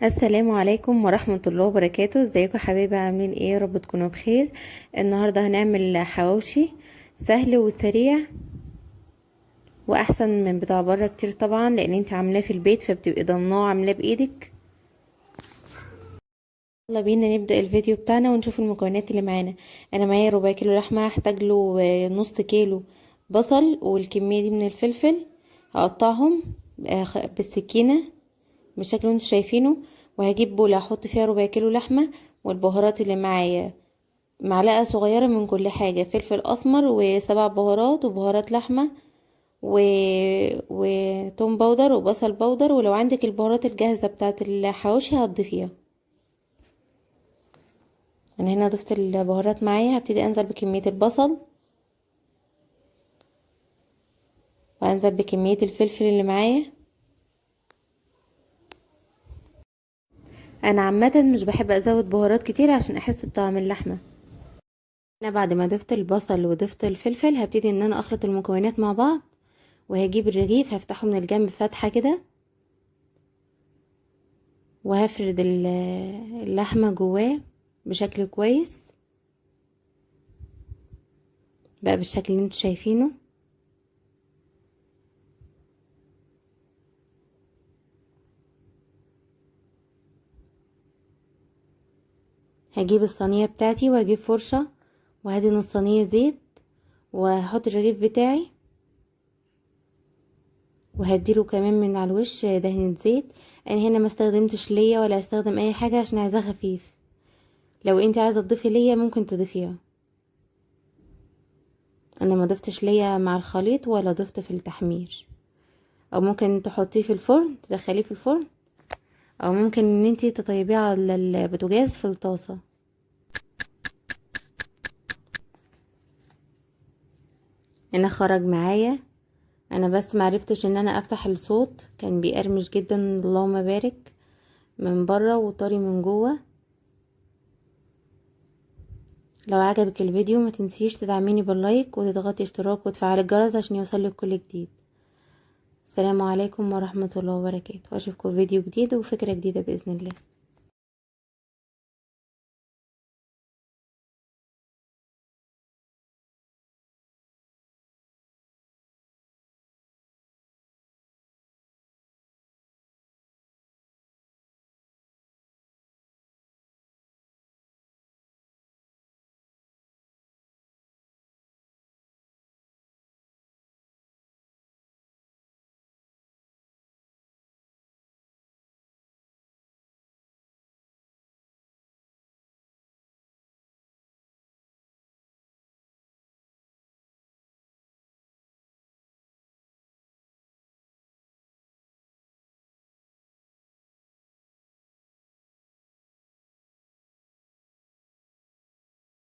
السلام عليكم ورحمة الله وبركاته. ازيكم حبايبي؟ عاملين ايه؟ يا رب تكونوا بخير. النهاردة هنعمل حواوشي سهل وسريع واحسن من بتاع بره كتير طبعا، لان انت عاملاه في البيت فبتبقي ضمناه عاملاه بايدك. يلا بينا نبدأ الفيديو بتاعنا ونشوف المكونات اللي معانا. انا معايا ربع كيلو لحمة، هحتاج له نص كيلو بصل والكمية دي من الفلفل، هقطعهم بالسكينة بالشكل اللي انتوا شايفينه. وهجيب بولة احط فيها ربع كيلو لحمة والبهارات اللي معايا، معلقة صغيرة من كل حاجة، فلفل اسمر وسبع بهارات وبهارات لحمة وتوم powder وبصل powder، ولو عندك البهارات الجاهزة بتاعت الحواوشي هتضيفيها. انا هنا ضفت البهارات معايا. هبتدي انزل بكمية البصل وانزل بكمية الفلفل اللي معايا. انا عامة مش بحب ازود بهارات كتير عشان احس بطعم اللحمة. انا بعد ما ضفت البصل وضفت الفلفل هبتدي ان انا اخلط المكونات مع بعض، وهجيب الرغيف هفتحه من الجنب فتحة كده، وهفرد اللحمة جواه بشكل كويس بقى بالشكل اللي انتوا شايفينه. هجيب الصينية بتاعتي وهجيب فرشة وهدهن الصينية زيت، وهحط الرغيف بتاعي وهديله كمان من على الوش دهنة زيت. انا هنا ما استخدمتش ليا ولا استخدم اي حاجة عشان عايزاه خفيف. لو انت عايزة تضيفي ليا ممكن تضيفيها، انا ما ضفتش ليا مع الخليط ولا ضفت في التحمير. او ممكن تحطيه في الفرن، تدخليه في الفرن، او ممكن ان انتي تطيبيه على البوتاجاز في الطاسة. هنا خرج معايا، انا بس معرفتش ان انا افتح الصوت، كان بيقرمش جدا اللهم بارك من بره وطري من جوه. لو عجبك الفيديو ما تنسيش تدعميني باللايك وتضغطي اشتراك وتفعلي الجرس عشان يوصلك كل جديد. السلام عليكم ورحمة الله وبركاته، واشوفكم في فيديو جديد وفكرة جديدة بإذن الله.